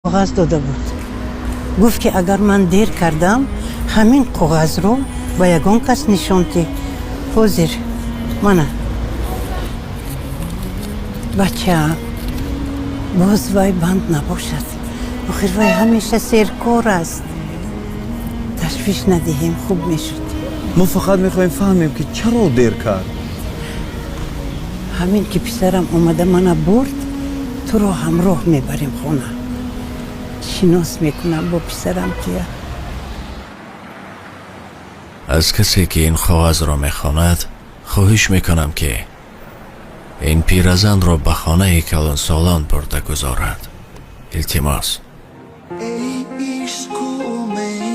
Коғаз дода буд, гуфт, ки агар ман дер кардам, ҳамин коғазро ба ягон кас нишон диҳ. Ҳозир мана, бачаам, боз вай банд набошад. Охир вай ҳамеша серкор аст. Ташвиш надиҳем, хуб мешуд. Мо фақат мехоҳем фаҳмем, ки чаро дер кард. Ҳамин ки писарам омада мана бурд, туро ҳамроҳ мебарем хона, шинос мекунам бо писарам туя. Аз касе, ки ин коғазро мехонад, хоҳиш мекунам, ки ин пиразанро ба хонаи калонсолон бурда гузорад. Илтимос. Эй ишқу умед.